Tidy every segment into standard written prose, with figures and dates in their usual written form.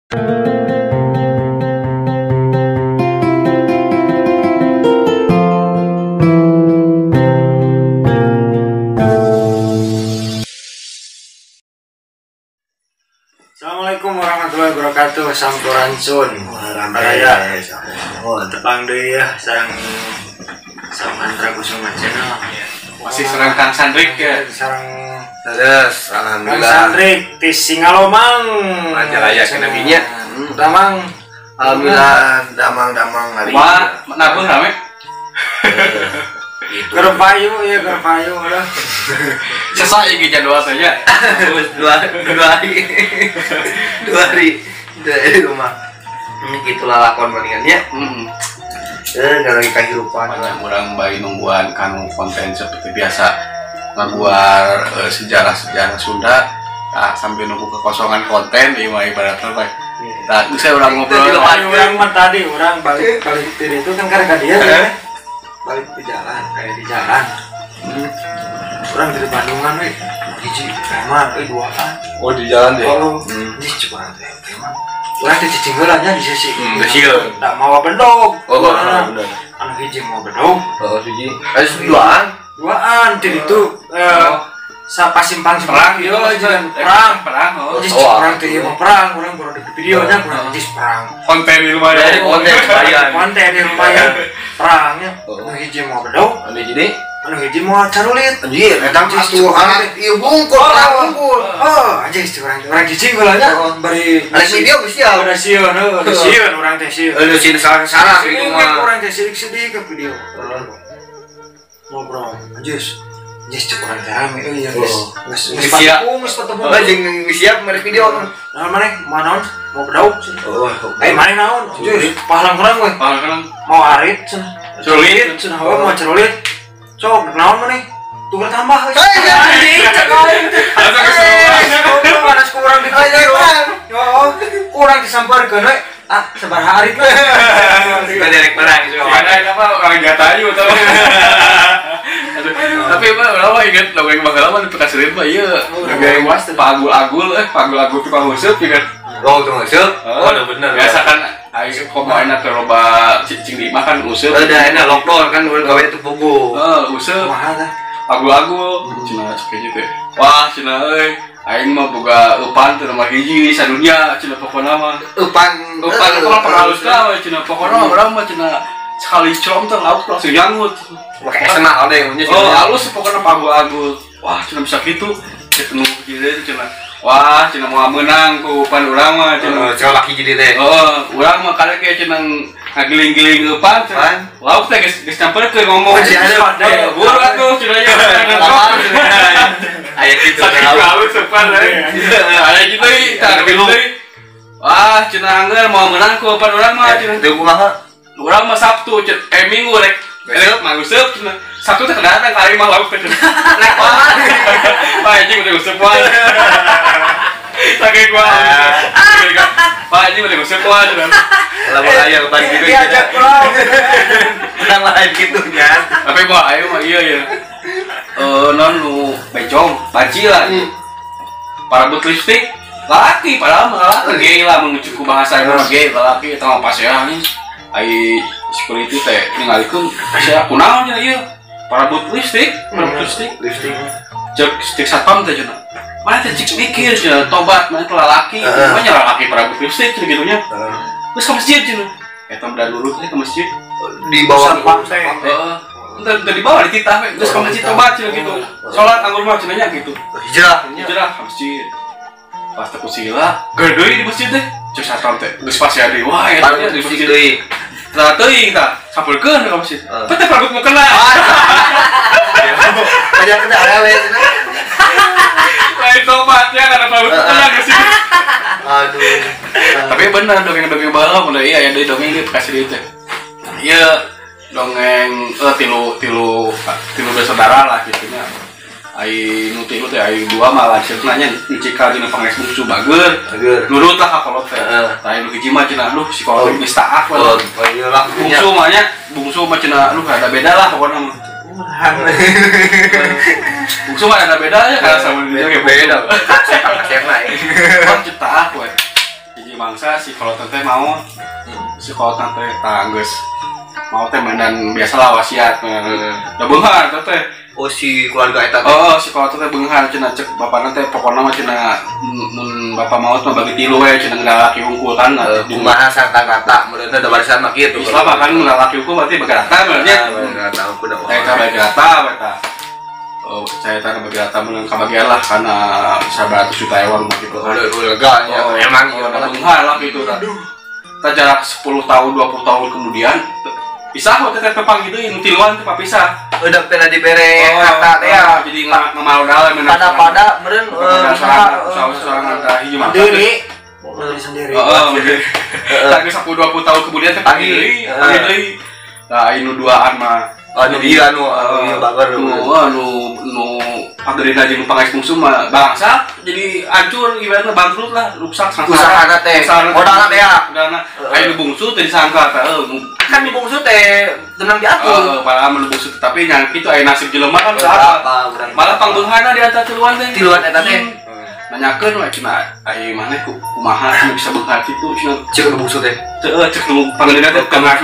Assalamualaikum warahmatullahi wabarakatuh. Sampurasun. Raya. Tepang deui ya sareng Samantra Kusuma Channel. Masih sareng Kang Sandrik ya. Sareng terus alhamdulillah. Kang Sandrik ti Singalomang. Majalaya kenabinya. Damang. Alhamdulillah damang-damang hari. Wah, nabung rame. Gerpayu ya gerpayu lah. Sesa iki jadwal saja. Dua hari. 2 hari dari rumah. Ini gitulah lakon palingan ya. Heeh. Lagi kehidupan. Banyak orang bayi nungguan kanu konten seperti biasa ngaguar sejarah-sejarah Sunda. Nah, sambil nunggu kekosongan konten ieu mah ibaratna teh. Nah, saya urang ngobrol. Urang mah tadi urang balik balik itu kan karena dia ya. Balik di jalan, kayak di jalan. Orang dari Bandungan we, hiji preman, duaan. Oh, di jalan deh. Oh, ini coba teh preman. Urang teh cicing heula nya di sisi. Sieun. Da mawa bedog. Oh, bener. Anu hiji mawa bedog. Oh, hiji. Aya duaan. Duaan di ditu sapasimpang perang gitu perang. Perang. Oh, urang teh ieu mah perang, urang baru di videonya kurang jis perang. Konten di lumayan. Konten lumayan. Konten di lumayan. Perangnya. Anu hiji mawa bedog, anu hiji anu hiji mawa carulit. Anjir, eta atuh ieu bungkul, perang bungkul. Oh, anjir urang urang cicing heula nya bari ada video geus siap. Udah sieun, heuh, sieun urang teh sieun. Heuh, sieun salah-salah gitu mah. Urang teh sidik-sidik ke video. Ngobrol, anjir. Anjir cek urang teh rame euy ya geus. Geus siap. Geus ketemu. Heuh, jeung siap mere video. Nah, maneh mau naon? Mau bedog. Oh, eh maneh naon? Anjir, pahalang kerang we. Pahalang kerang. Mau arit cenah. Cerulit cenah, heuh mau cerulit. Sok naon maneh? Tuker tambah we. Anjing cek aing teh. Asa keseruan. Panas kurang di video. Yo, kurang disamparkeun we. Ah, sabaraha arit we. Kita derek perang gitu. Ada apa orang jatayu tau. Tapi mah urang mah inget dongeng baheula mah dipikasirin mah ieu. Dongeng pagul-agul pagul-agul tukang useup inget. Oh, tukang useup? Oh, udah bener. Biasa kan aing komo enak ke loba cicing di imah kan useup. Udah enak lockdown kan urang gawe teu puguh. Heeh, useup. Kumaha tah? Pagul-agul cenah cek kieu teh. Wah, cenah euy. Aing mah boga eupan teu nomor hiji sadunya cenah pokona mah. Eupan eupan pokona panghalusna we cenah pokona urang mah cenah sekali com teh lauk langsung nyangut. Make esena ode nya. Oh, halus pokona pagul-agul. Wah, cenah bisa kitu. Cek nu hiji cenah. Wah, cenah moal meunang ku eupan urang mah cenah. Heeh, laki jadi teh. Heeh, urang mah karek ge cenah ngagiling-giling eupan cenah. Lauk teh geus nyamperkeun ngomong. Buru atuh cenah ieu. Aya kitu halus eupan euy. Aya kitu euy, tah kitu euy. Wah, cenah angeur moal meunang ku eupan urang mah cenah. Teu kumaha? Urang mah Sabtu Minggu rek mah useup cenah. Sabtu teh kedatang ka imah lauk teh cenah. Rek wah. Wah, anjing udah useup wae. Saking gua. Wah, anjing udah useup wae cenah. Lamun aya eupan kitu. Diajak pulang. Urang lain kitu nya. Tapi gua ayo mah iya ya. Non nu becong, banci lah. Parabut lipstik laki padahal mah laki gay lah mun cukup bahasa mah gay laki eta mah paseah nih. Ai security teh ningalikeun sia kunaon nya ieu parabut listrik, parabut listrik, listrik. Cek cek satpam teh cenah. Mana teh cek mikir cenah tobat mana teh lalaki, mana nya lalaki parabut listrik cenah kitu nya. Geus ka masjid cenah. Eta udah nurut teh ke masjid. Dibawa satpam teh. Heeh. Entar dibawa dititah we. Geus ka masjid tobat cenah gitu. Salat anggur mah cenah nya gitu. Hijrah, hijrah ka masjid. Pas teh kusila, geudeui di masjid teh. Cek satpam teh geus pasea deui wae eta di masjid deui. Tah teuing tah, sampeurkeun ka masjid. Teh parabut mukena. Kaja kena awewe cenah. Lain tobatnya karena parabut mukena geus. Aduh. Tapi bener dongeng-dongeng baheula mun ieu aya deui dongeng ieu kasih deui teh. Ieu dongeng tilu tilu bersaudara lah kitu nya. Ai nu tilu teh ai dua mah lanceukna nya nyicikal dina pangeus bungsu bager. Nurut lah ka kolot teh. Tah nu hiji mah cenah aduh si kolot geus taat we. Oh, iyalah bungsu mah nya, bungsu mah cenah aduh ada beda lah pokona mah. Bungsu mah ada beda nya karena sama dia ge beda. Kasep naik. Wah cipta we. Hiji mangsa si kolot teh mau si kolot teh tanggeus mau teh mainan biasalah wasiat da beunghar teh. Oh si keluarga eta teh. Oh si kolot teh beunghar cenah cek bapana teh pokona mah cenah mun bapak maot mah bagi tilu we cenah lalaki hungkul kan. Kumaha sangkan rata meureun da warisan mah kitu. Islam kan mun lalaki hungkul berarti bagi rata meureun nya. Bagi rata hungkul da. Eta bagi rata eta. Oh saya tanah bagi rata menang kabagian lah karena 100 juta ewang gitu. Udah lega ya. Emang iya beunghar lah gitu tah. Tah jarak 10 tahun 20 tahun kemudian pisah waktu teh tepang gitu nu tiluan teh papisah. Udah pernah dibere harta teh ya. Jadi ngamalodal pada meureun usaha sorangan tah hiji mah. Sendiri. Sendiri. Heeh. Tah geus 10 20 tahun kemudian teh panggil deui. Tah anu duaan mah. Anu iya anu bager anu nu pagerina jeung pangais bungsu mah bangsa jadi hancur ibaratna bangkrut lah rusak sangsara usahana teh modalna teh ya modalna aya nu bungsu teh disangka teh kan nu bungsu teh tenang diatur padahal nu bungsu tapi nya kitu aya nasib jelema kan apa malah pangbeunghana di antara tiluan teh tiluan eta teh nanyakeun we cenah aya maneh kumaha cenah bisa beunghar kitu cenah cek nu bungsu teh teu cek nu panggilna teh tengah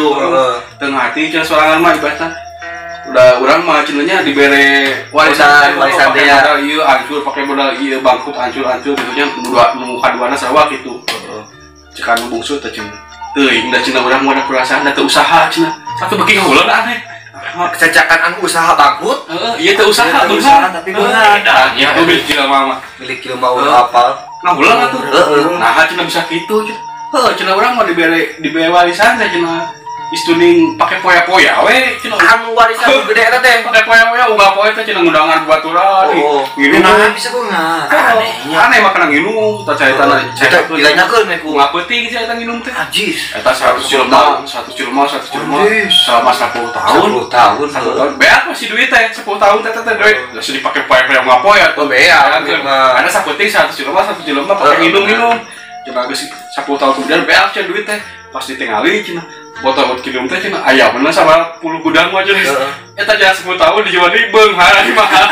hati cenah sorangan mah ibaratna udah urang mah cenanya dibere warisan pakai modal ieu hancur pakai modal ieu bangkrut hancur gitu nya nu kaduana sarua kitu. Cek anu bungsu teh cenah teuing da cenah urang mah perasaan da teu usaha cenah satu beuki ngahuleng aneh. Kecacakan anu usaha bangkrut heeh ieu teu usaha beunghar tapi beunghar. Ieu milik jelema mah milik jelema ulah apal ngahuleng atuh heeh nah cenah bisa kitu heuh cenah urang mah dibere warisan teh cenah istuning pakai poya-poya we cenah anu warisan gede eta teh pakai poya-poya unggal poe teh cenah ngundangan baturan nginum nah bisa beunghar aneh aneh mah kana nginum tah caitana cait dilanyakeun we ku ngapeuting sia eta nginum teh anjis eta 100 jelema 100 jelema 100 jelema selama 10 tahun 10 tahun 10 tahun beak masih duit teh 10 tahun teh teh duit geus dipake poya-poya ngapoya tuh beak ada saputing 100 jelema 100 jelema pakai nginum-nginum cenah geus 10 tahun kemudian beak cenah duit teh pas ditingali cenah botol minum teh cenah aya bener sama 10 gudang mah cenah. Eta jarak 10 tahun dijual deui beunghar mah.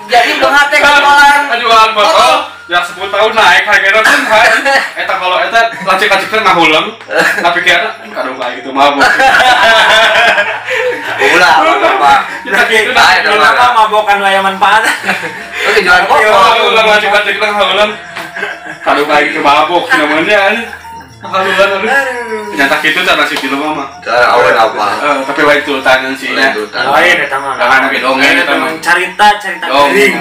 Jadi beunghar teh jualan botol jarak 10 tahun naik hargana beunghar. Eta kalau eta lacik-lacik teh ngahuleng tapi kira kadung kayak gitu mabok. Ulah Bapak. Kita kitu kenapa mabokan aya manfaat. Oke jualan botol. Ulah lacik-lacik teh ngahuleng. Kadung kayak gitu mabok namanya. Haluan aduh. Ternyata kitu teh nasib jelema mah. Awan apa? Tapi lain tultanan sih nya. Lain eta mah. Jangan ge dongeng eta mah. Carita gering.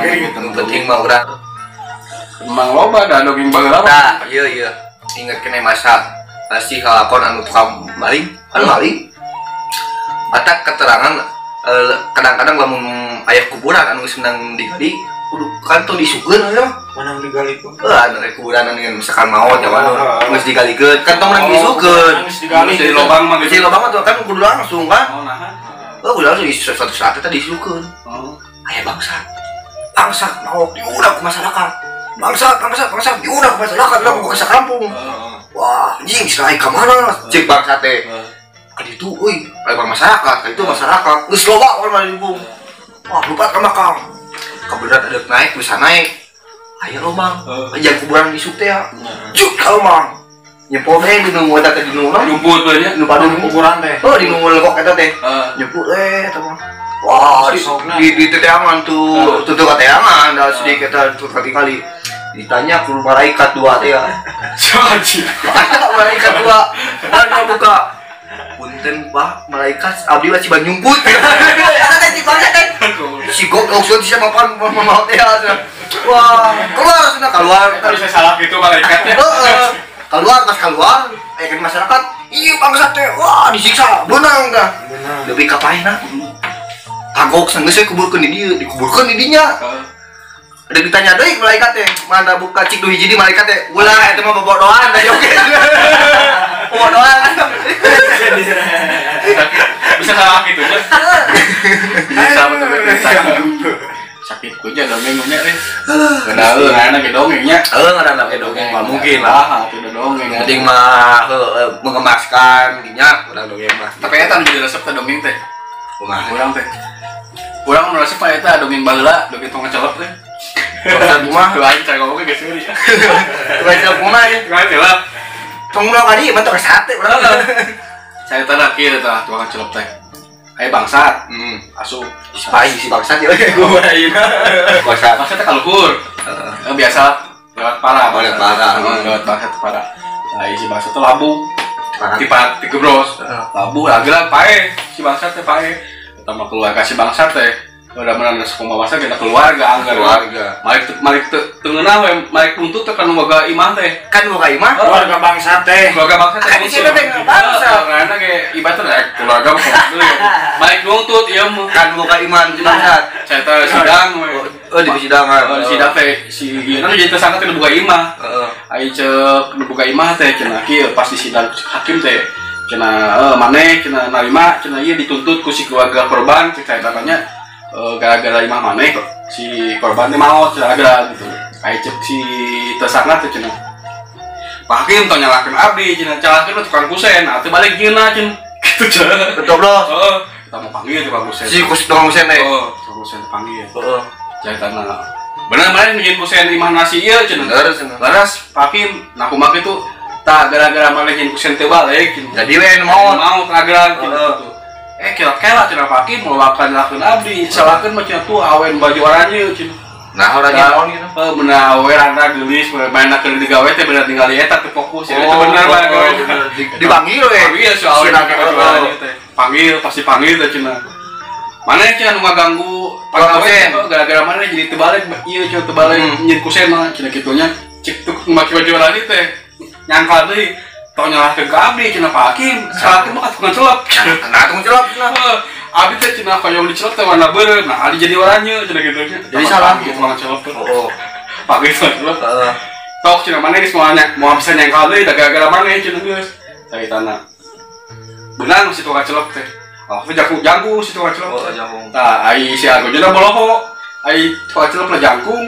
Penting mah urang. Emang loba da dongeng baheula. Tah, ieu ieu. Inget kene masa pasti kalakon anu tukang maling, anu maling. Mata keterangan kadang-kadang lamun aya kuburan anu geus menang digali kudu kan tuh disukeun we mah. Menang digalikeun. Heuh, anu kuburan anu misalkan maot ya anu geus digalikeun kan tong menang disukeun. Geus digali jadi lobang mah jadi lobang mah tuh kan kudu langsung kan. Oh nah. Heuh, kudu langsung suatu saat eta disukeun. Oh. Aya bangsa. Bangsa maot diudak ku masyarakat. Bangsa bangsa diudak ku masyarakat lah ku sakampung. Wah, anjing sirai ka mana? Cek bangsa teh. Ka ditu euy, aya masyarakat, ka ditu masyarakat. Geus loba urang mah di lubung. Wah, lupa ka makam. Kebenaran ada naik bisa naik ayo lobang jangan kuburan isuk teh ya juk kalau mang nyempol teh di nunggu eta teh di nunggu nyumput we nya nu padung kuburan teh oh di nunggu lekok eta teh nyumput teh eta mah wah di teteangan tuh tuh kateangan da sedikit eta tuh kali-kali ditanya ku malaikat dua teh ya malaikat dua dan buka punten Pak malaikat abdi mah ciban nyumput eta teh ciban teh si goblok sudah bisa mapan mau teh wah keluar sudah keluar bisa salah gitu malaikatnya heeh keluar pas keluar aya kan masyarakat ieu bangsa teh wah disiksa beunang dah lebih ka paehna kagok sanggeus we kuburkeun di dieu dikuburkeun di dinya ada ditanya deui malaikat teh mana buka cik du hiji di malaikat teh ulah eta mah bobodohan da oge bobodohan bisa salah gitu ya bisa betul-betul sakit kuja dongeng nya euy kenal ngaranna ge dongengnya heuh ngaranna ge dongeng mah mungkin lah tidak dongeng penting mah mengemaskan dinya urang dongeng mah tapi eta nu jadi resep teh dongeng teh kumaha urang teh urang nu resep mah eta dongeng baheula dongeng tong celep teh Bangsat kumaha? Tuh aing cara ngomongnya geus seuri. Tukang cilok kumaha ya? Tukang cilok. Tong ulah ka dieu mah tukang sate urang. Saya tanah kieu tah tukang cilok teh. Aya bangsat. Asup. Paing si bangsat ya gua ayeuna. Bangsat. Bangsat teh kaluhur. Heeh. Biasa lewat parah. Lewat parah. Lewat bangsat parah. Nah, si bangsat teh labu. Tipat digebros. Labu lagi-lagi pae si bangsat teh pae. Pertama keluarga si bangsat teh. Udah menang sakumaha bangsat kita keluarga anggar. Keluarga. Malik teu ngeunah we, malik nuntut teh kan boga imah teh. Kan boga imah? Keluarga bangsat teh. Keluarga bangsat teh. Kan di situ teh bangsat. Karena ge ibaratna keluarga mah malik nuntut ieu mah. Kan boga imah si bangsat. Saya teh sidang we. Oh, di persidangan. Oh, di sidang teh si ieu nu jadi tersangka teh boga imah. Heeh. Ai ceuk nu boga imah teh cenah kieu pas di sidang hakim teh cenah maneh cenah narima cenah ieu dituntut ku si keluarga korban cek saya tanya gara-gara imah maneh si korban teh maot cenah gitu. Ai ceuk si tersangka teh cenah Pak Hakim tong nyalahkeun abdi cenah calahkeun tukang kusen atuh balik jieuna cenah kitu cenah. Betul bro. Heeh. Kita mau panggil tukang kusen. Si tukang kusen teh. Heeh, tukang kusen panggil. Heeh. Cai tanah. Bener maneh nyieun kusen imah nasi ieu cenah. Leres cenah. Leres Pak Hakim. Nah kumaha kitu tah gara-gara maneh nyieun kusen teu balik cenah. Jadi we nu maot. Maot ageran cenah. Kela-kela cenah Pak Hakim melakukan lakukan abdi salahkeun mah cenah tuh awen baju oranye cenah. Nah oranye naon gitu? Bener awe randa geulis mainna keur digawe teh bener ningali eta teu fokus ya eta bener bae gawe. Dipanggil we. Panggil si awe baju oranye teh. Panggil pasti panggil teh cenah. Maneh cenah nu ngaganggu pagawe gara-gara maneh jadi teu balik ieu cenah teu balik nyieun kusen mah cenah kitu nya. Cek tuh make baju oranye teh nyangkal deui. Tong nyalahkeun ka abdi cenah Pak Hakim, salahkeun mah ka tukang celep. Nah, tukang celep cenah. Abdi teh cenah hoyong dicelep teh warna beureum. Nah, adi jadi oranye cenah kitu nya. Jadi salah tukang celep. Oh. Pak Hakim celep. Heeh. Tok cenah maneh geus moal bisa nyangkal deui da gara-gara maneh cenah geus. Cari tanah. Beunang si tukang celep teh. Oh, jangkung si tukang celep. Oh, jangkung. Tah, ai si Argojona boloho. Ai tukang celep lah jangkung.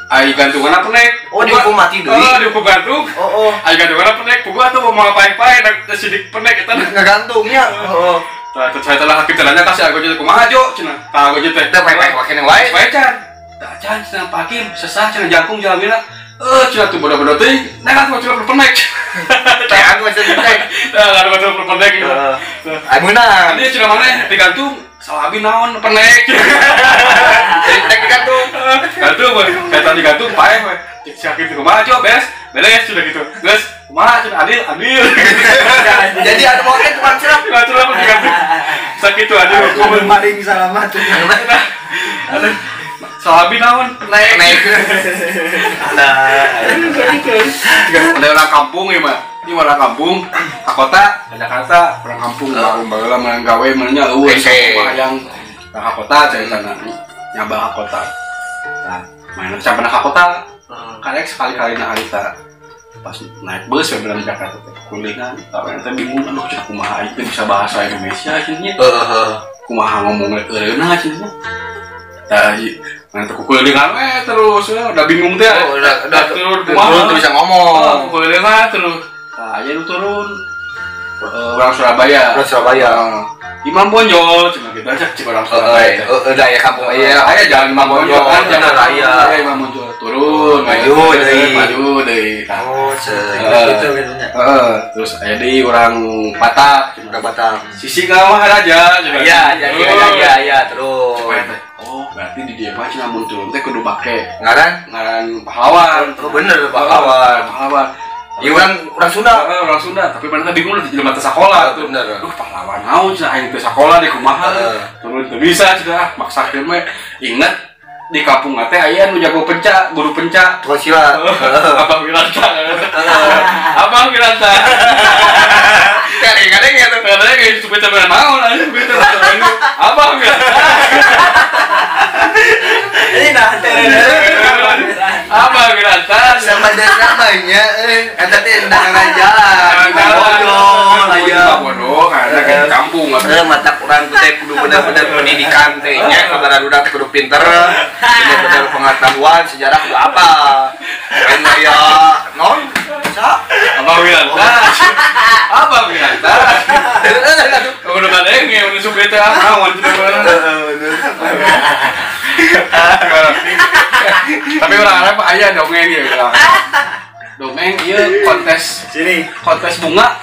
Ai gantunganna penek. Oh, dihukum mati deui. Oh, dihukum gantung. Oh, oh. Ai gantunganna penek, puguh atuh mau pae-pae sidik penek eta ngagantungnya. Heeh. Tah, saya telah hakim tanya ka si Argojona kumaha jo cenah. Ka Argojona teh. Teh pae-pae wakene wae. Pae can. Tah can cenah Pak Hakim sesah cenah jangkung jalamina. Cenah tuh bodoh-bodoh teuing. Nah, kan celep penek. Teh aku masih penek. Tah, kan celep penek. Ai meunang. Dia cenah maneh digantung. Salah abi naon penek. Jadi penek digantung. Gantung we. Kata digantung paeh we. Cek si hakim kumaha jo beres. Beres sudah gitu. Geus kumaha cenah adil adil. Jadi ada mau teh tukang celep. Tukang celep digantung. Sakitu adil hukum paling salamat. Aduh. Salah abi naon penek. Nah. Ada orang kampung ya mah. Ini orang kampung, ke kota, ke Jakarta, orang kampung, baru baheula mah gawe mah nya eueuh hayang ka kota cai sana nyaba ka kota. Tah, mainan sampe ka kota. Karek sekali-kali na harita. Pas naik bus we bener Jakarta teh kulingan, tah teh bingung aduh cek kumaha aing bisa bahasa Indonesia cenah nya. Heeh. Kumaha ngomong eureunna cenah nya. Tah mana teh kukulingan we terus udah bingung teh. Oh, udah turun kumaha bisa ngomong. Kukulingan terus. Nah, aja lu turun orang Surabaya. Orang Surabaya. Imam Bonjol, cuma kita aja cek orang Surabaya. Udah ya kampung iya. Aya jalan Imam Bonjol kan jalan raya. Aya Imam Bonjol turun, maju deui. Maju deui. Oh, gitu gitu nya. Heeh, terus aya deui orang Batak, orang Batak. Sisi mah raja. Iya, iya, iya, terus. Oh, berarti di dia mah cenah mun turun teh kudu make ngaran ngaran pahlawan. Oh, bener pahlawan. Pahlawan. Ya orang Sunda. Orang Sunda, tapi mana bingung di jelema teu sakola tuh. Bener. Duh pahlawan naon cenah aing teu sakola di kumaha. Turun teu bisa cenah maksakeun we. Ingat di kampung teh aya nu jago penca, guru penca. Tukang silat. Abang Wiranta. Abang Wiranta. Kadang-kadang ya tuh kadang kayak supir teh naon anjing supir teh. Abang Wiranta. Ini nah teh. Abang Wiranta sama namanya eta teh undangan jalan. Bodoh aya. Bodoh karena kan kampung. Heeh, mata urang teh kudu bener-bener pendidikan teh nya kabarudak teh kudu pinter. Bener-bener pengetahuan sejarah kudu apa. Lain aya non sa Abang Wiranta. Abang Wiranta. Kudu kan Ngadenge mun supir teh naon cenah. Tapi orang Arab aya dongeng ieu. Dongeng ieu kontes sini, kontes bunga.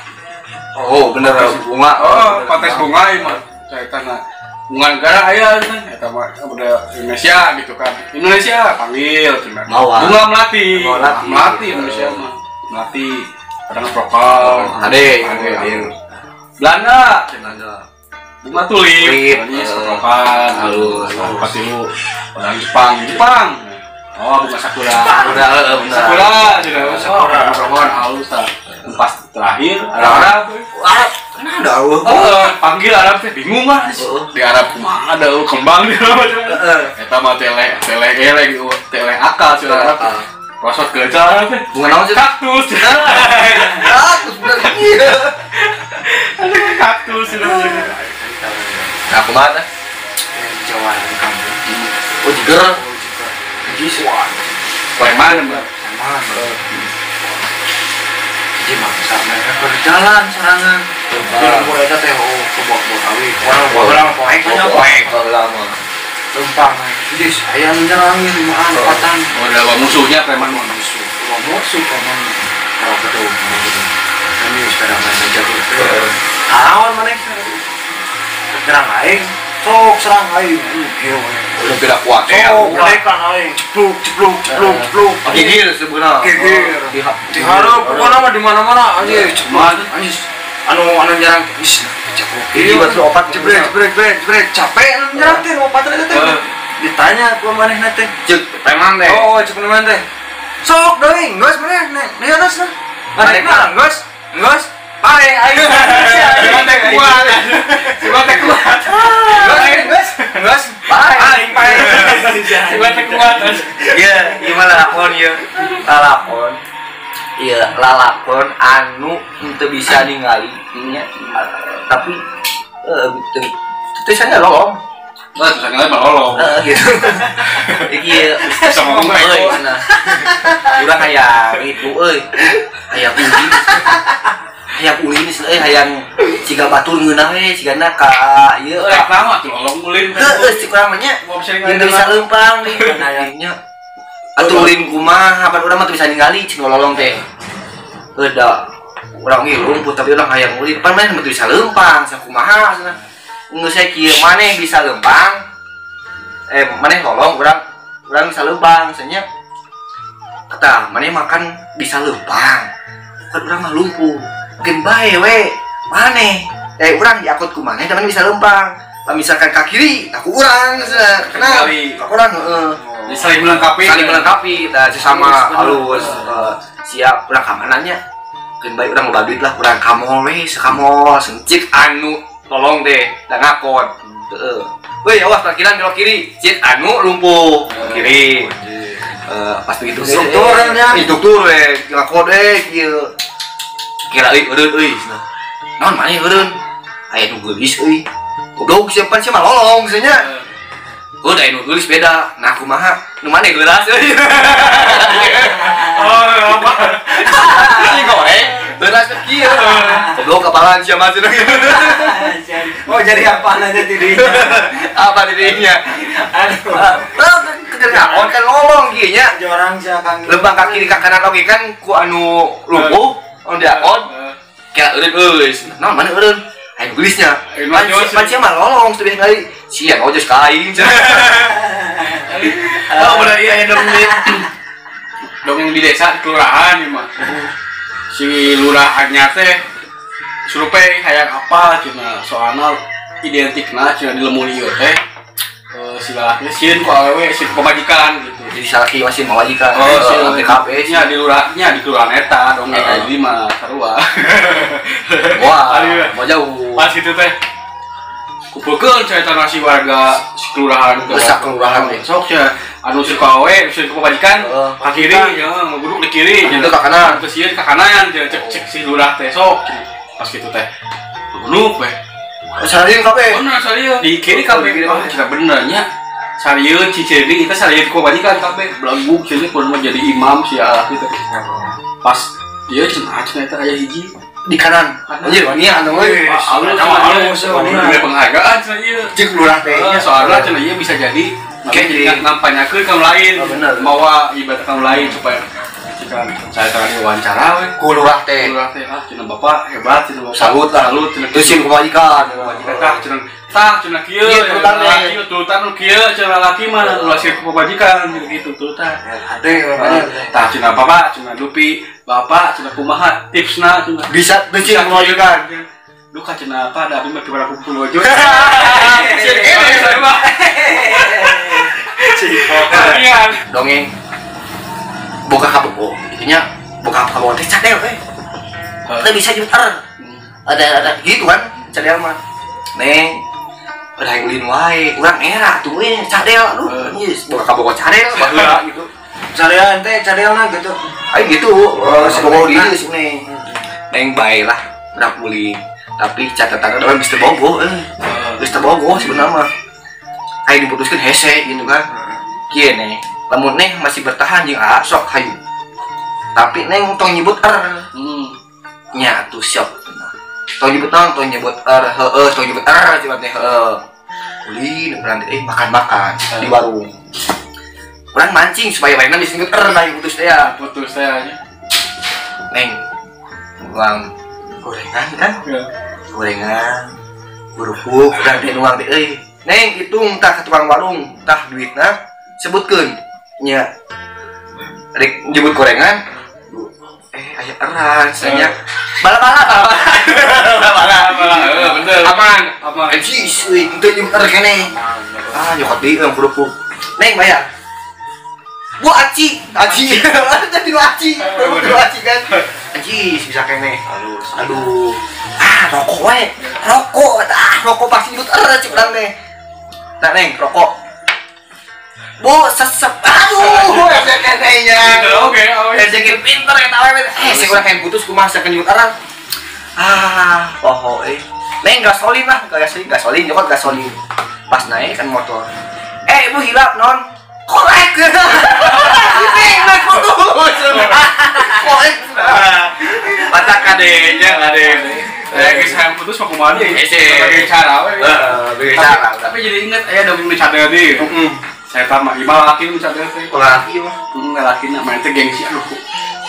Oh, bener bunga. Oh, kontes bunga ieu mah caitana. Bunga negara aya eta mah udah Indonesia gitu kan. Indonesia panggil cenah. Bunga melati. Melati Indonesia mah. Melati kadang prokol. Ade. Belanda. Bunga tulip. Ini prokokan halus. Patilu orang Jepang. Jepang. Oh, bunga sakura. Udah, bener. Sakura juga. Sakura prokokan halus tah. Pas terakhir Arab. Arab. Kenapa ada? Oh, panggil Arab teh bingung mah. Di Arab kumaha ada kembang di Arab. Eta mah tele tele akal cenah Arab. Rosot gajah teh. Bunga naon sih? Kaktus. Kaktus bener. Iya. Kaktus cenah. Nah, kumaha teh? Jawa di kampung. Oh, jiger. Jiger. Preman, Bang. Preman. Jadi mangsa mereka berjalan serangan. Di mereka teh oh ke bawah awi. Orang poek poek lama. Lempang. Jadi saya menyerangin limaan empatan. Oh, ada musuhnya preman musuh. Musuh preman. Kalau ketemu gitu. Kami sekarang main jago. Awan mereka. Serang aing. Sok serang aing. Kieu. Udah tidak kuat. Sok mereka aing. Cepluk cepluk cepluk cepluk. Gigir sebenarnya. Gigir. Diharap pokoknya mah di mana-mana anjir cepluk. Anjir anu nyerang is jago. Hiji batu opat jebrek jebrek jebrek capek anu nyerang teh opat teh teh. Ditanya ku manehna teh. Ceuk preman teh. Oh, ceuk preman teh. Sok deui, geus maneh nih geus. Manehna geus, geus. Pae aing. Si teh kuat. Si teh kuat. Geus, geus. Pae aing pae. Si teh kuat. Ieu, ieu mah lalakon ieu. Lalakon. Iya, lalakon anu teu bisa ningali nya. Tapi teu bisa lolong. Nah, bisa ningali mah lolong. Heeh gitu. Iki sama ngomong euy cenah. Urang hayang itu euy. Hayang ulin. Hayang ulin euy hayang siga batur ngeunah we sigana ka ieu rek naon atuh lolong ulin. Heueuh si kurang mah nya. Teu bisa leumpang nih hayangnya. Atuh ulin kumaha pan urang mah teu bisa ningali cing lolong teh. Heuh da urang ge lumpuh tapi urang hayang ulin pan maneh mah teu bisa leumpang sakumaha cenah. Geus we kieu maneh bisa leumpang. Maneh lolong urang bisa leumpang cenah. Tah maneh makan bisa leumpang. Kan urang mah lumpuh. Mungkin bae we maneh. Urang diakut ku maneh da maneh bisa leumpang. Lah misalkan ka kiri, tak ku urang cenah. Kenal. Ka urang heeh. Saling melengkapi. Saling melengkapi, tah sesama halus. Siap urang ka mana nya? Keun bae urang loba duit lah, urang ka mall we, sakamol, cik anu tolong deh, da ngakon. Heeh. Woi, awas parkiran belok kiri, cik anu lumpuh kiri. Pas begitu instruktur nya. Instruktur we, ngakon we kieu. Kira euy eureun euy cenah. Naon maneh eureun? Aya nu geulis euy. Goblok siapa sih mah lolong cenah. Oh, da nu geulis beda. Nah, kumaha? Nu maneh geulas euy. Oh, apa? Ini goreng. Geulas kieu. Goblok kapalan sia mah cenah. Oh, jadi apaan aja dirinya? Apa dirinya? Aduh. Keur ngakon kan lolong kieu nya. Jorang sia Kang. Lembang ka kiri ka kanan oge kan ku anu lumpuh. Oh, diakon. Kira eureun euy. Naon maneh eureun? Ayo geulisnya. Pan sia mah lolong teu bisa kali. Sia ngojos ka aing. Oh, bener iya aya dongeng. Dongeng di desa, di kelurahan ieu mah. Si lurahnya teh survei hayang apa cenah soalna identikna cenah di lembur ieu teh. Si lalaki sieun ku awewe, sieun ku pamajikan gitu. Jadi salaki masih pamajikan. Oh, si TKP nya di lurahnya di kelurahan eta dongeng jadi mah sarua. Wah, mau jauh. Pas itu teh kumpulkeun cerita nasi warga si kelurahan teh. Geus kelurahan teh. Sok cenah anu si awewe sieun ku pamajikan ka kiri nya ngaguduk di kiri nya ka kanan. Teu sieun ka kanan cenah cek si lurah teh sok. Pas kitu teh gunuk we. Sarieun kabeh. Bener sarieun. Di kiri kabeh. Oh, cina bener nya. Sarieun cicering itu sarieun ku pamajikan kabeh. Belaguk cenah kudu mah jadi imam si lalaki teh. Pas Ieu cenah cenah eta aya hiji di kanan. Anjir wanian euy. Alus alus penghargaan cenah ieu. Cek lurah teh. Soalna cenah ieu bisa jadi jadi ngampanyakeun ka lain. Mawa ibarat ka lain supaya saya tadi wawancara we. Ku lurah teh. Lurah teh ah cenah bapak hebat cenah bapak. Salut lah. Salut cenah. Terus sieun kebajikan. Kebajikan tah cenah. Tah cenah kieu. Laki turutan nu kieu cenah lalaki mah ulah sieun kebajikan gitu turutan. Hade tah cenah bapak cenah Lupi, bapak cenah kumaha tipsna cenah. Bisa sieun kebajikan. Duka cenah apa da abi mah kibara kumpul wajo. Dongeng boga kabogo itunya boga kabogo teh cadel teh. Teh bisa juter. Ada gitu kan cadel mah. Neng udah ulin wae, urang era tuh we cadel aduh geus boga kabogo cadel baheula gitu. Cadel teh cadelna gitu. Aing gitu, bogo di dieu sih neng. Neng bae lah urang ulin. Tapi catatanna urang geus teu bogo euy. Geus teu bogo sebenarnya mah. Aing diputuskeun hese gitu kan. Kieu neng. Lamun neng masih bertahan jeung A sok hayu. Tapi neng tong nyebut R. Nya atuh sok. Tong nyebut naon, tong nyebut R, heueuh, tong nyebut R cenah teh heueuh. Ulin urang teh makan-makan di warung. Urang mancing supaya mainan bisa nyebut R nah putus teh ya. Putus teh nya. Neng uang gorengan kan? Gorengan, kerupuk, urang teh nuang teh euy. Neng hitung tah ka tukang warung, tah duitna sebutkeun. Nya rek jemput gorengan aya eran cenah bala-bala bala-bala bener aman aman anjis euy teu nyebut er keneh ah nyokot deui euy kerupuk neng bayar gua aci aci tadi gua aci gua aci kan anjis bisa keneh halus aduh ah rokok we rokok ah rokok pasti nyebut er cik urang teh tah neng rokok Bu, sesep. Aduh, SKT-nya. Oke, oke. SKT pinter eta we. Saya urang hayang putus kumaha sakeun nyebut orang. Ah, poho euy. Neng gasolin lah, gasolin, gasolin, nyokot gasolin. Pas naik kan motor. Ibu hilap non. Korek. Neng, naik putus. Korek. Mata kadenya, kade. Geus hayang putus mah kumaha deui? Sebagai cara we. Heeh, cara. Tapi jadi inget aya dongeng nu cadel deui. Heeh. Saya tahu mah gimana laki nu cadel teh. Laki mah. Heeh, lalakina main teh gengsi aduh.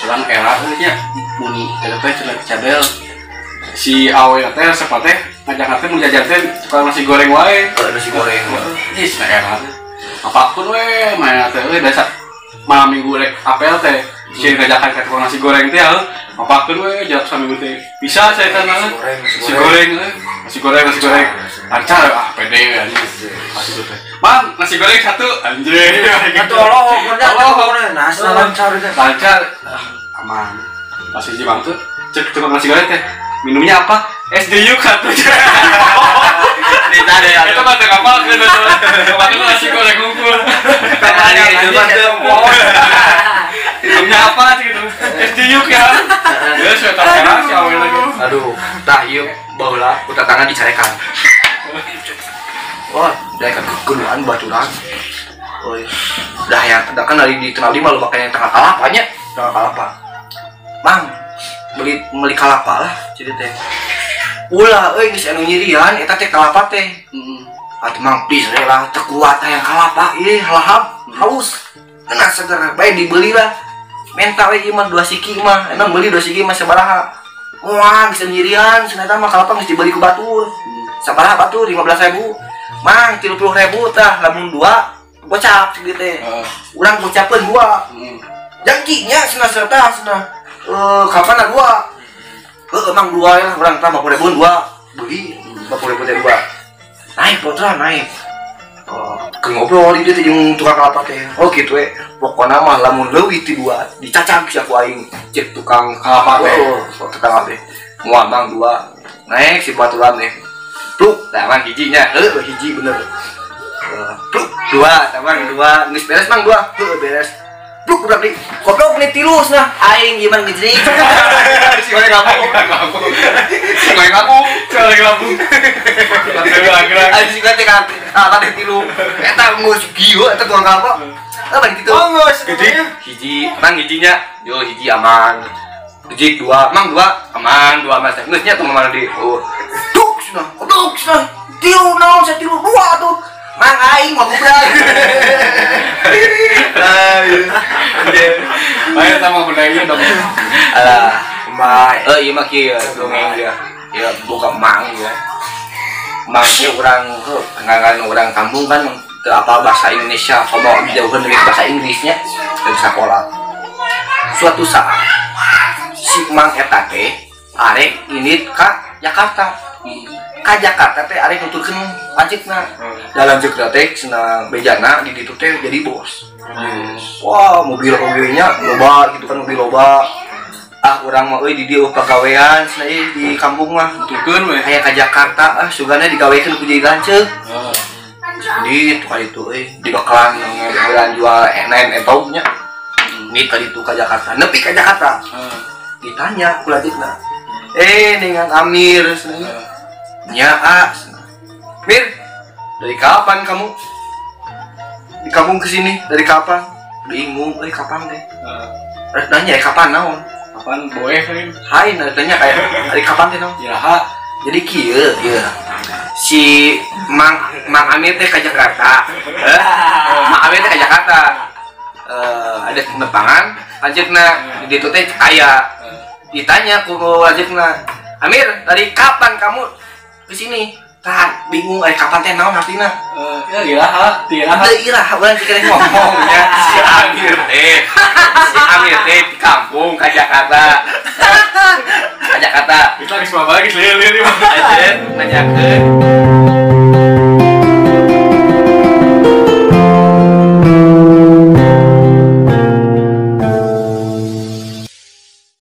Urang era euy nya mun eta teh cenah cadel. Si awe teh resep teh ngajak teh mun jajan teh suka nasi goreng wae. Heeh, nasi goreng. Ih, cenah era. Apapun we main teh euy dasar malam minggu rek apel teh. Si ngajakan ka tukang nasi goreng teh heuh. Apapun we jarak saminggu teh. Bisa saya teh nasi goreng euy. Nasi goreng, nasi goreng. Lancar ah pede we anjing. Masih teh. Mang, nasi goreng satu anjing. Satu Allah, nasi lancar teh. Lancar. Aman. Masih hiji bang tuh. Cek tukang nasi goreng teh. Minumnya apa? Es duyuk satu. Ditade itu mah teu kapalkeun betul. Kemarin nasi goreng ngumpul. Kamari itu mah teu. Minumnya apa sih gitu? Es duyuk ya. Ya saya tak kenal si awe lagi. Aduh, tah ieu baheula ku tatangga dicarekan. Wah, dicarekan kegeluhan baturan. Oi. Dah ya, kan dari dikenal di mah lu makanya tengah kalapanya, tengah kalapa. Mang, beli kalapa lah jadi teh. Ulah euy geus anu nyirian eta teh kalapa teh. Heeh. Atuh mang please we lah teu kuat hayang kalapa ieu lahap halus. Kena seger bae dibeli lah. Menta we ieu mah 2 siki mah, emang beli 2 siki mah sabaraha. Wah, geus nyirian cenah eta mah kalapa geus dibeli ku batur. Sabaraha batur 15.000. Mang 30.000 tah lamun 2 gocap segitu teh. Urang gocapeun 2. Janjinya cenah serta cenah. Kapan lah 2? Heuh emang 2 lah urang tah 50.000 2. Beli 50.000 teh 2. Naik putra naik. Ke ngobrol di dieu teh jeung tukang kalapa teh. Oh kitu we. Pokona mah lamun leuwih ti 2 dicacag sia ku aing cek tukang kalapa teh. Oh, tukang teh. Moal mang 2. Naik si baturan teh. Pluk, tah mang hijinya. Heuh hiji bener. Pluk 2, tah mang 2. Geus beres mang 2. Heuh beres. Pluk udah beli. Goblok beli tilu cenah. Aing gimana ngejrik. Si goreng ngabung. Si goreng ngabung. Si goreng ngabung. Aing si goreng teh kalapa teh tilu. Eta geus kieu eta tukang kalapa. Eta balik kitu. Oh geus. Gede. Hiji, mang hijinya. Yo hiji aman. Hiji dua, mang dua, aman dua mas. Geus nya tuh mana di. Oh. Duk cenah, duk cenah. Tilu naon saya tilu dua tuh. Mang aing mah goblok. Ayo sama benda dong. Alah, mai. Ieu mah kieu dongeng dia. Ya buka mang ya. Mang teh urang heuh kenangan urang kampung kan teu apa bahasa Indonesia, komo dijauhkeun dari bahasa Inggrisnya dari sekolah. Suatu saat si Mang eta teh arek indit ka Jakarta. Ka Jakarta teh arek nuturkeun lanceukna. Da lanceukna teh cenah bejana di ditu teh jadi bos. Wah, mobil-mobilnya loba gitu kan, mobil loba. Ah, urang mah euy di dieu pagawean cenah ieu di kampung mah. Nuturkeun we. Aya ka Jakarta ah sugana digawekeun ku jadi lanceuk. Di itu kali itu euy dibekalan ngebelan jual enen entog nya. Ini kali itu ka Jakarta, nepi ka Jakarta. Ditanya ku lanceukna. Dengan Amir cenah. Nya a. Mir, dari kapan kamu di kampung kesini? Dari kapan? Bingung, kapan teh? Rek nanya kapan naon? Kapan boeh kan? Hai, rek nanya kayak dari kapan teh naon? Iraha. Jadi kieu, ieu. Si Mang Amir teh ka Jakarta. Mang Amir teh ka Jakarta. Ada penerbangan, lanceukna di ditu teh aya. Ditanya ku lanceukna, "Amir, dari kapan kamu kesini?" Tah, bingung kapan teh naon artina? Ya iraha, ti iraha. Teu iraha urang teh ngomong nya si Amir teh. Si Amir teh di kampung ka Jakarta. Ka Jakarta. Kita geus mah balik lieur-lieur mah. Nanyakeun.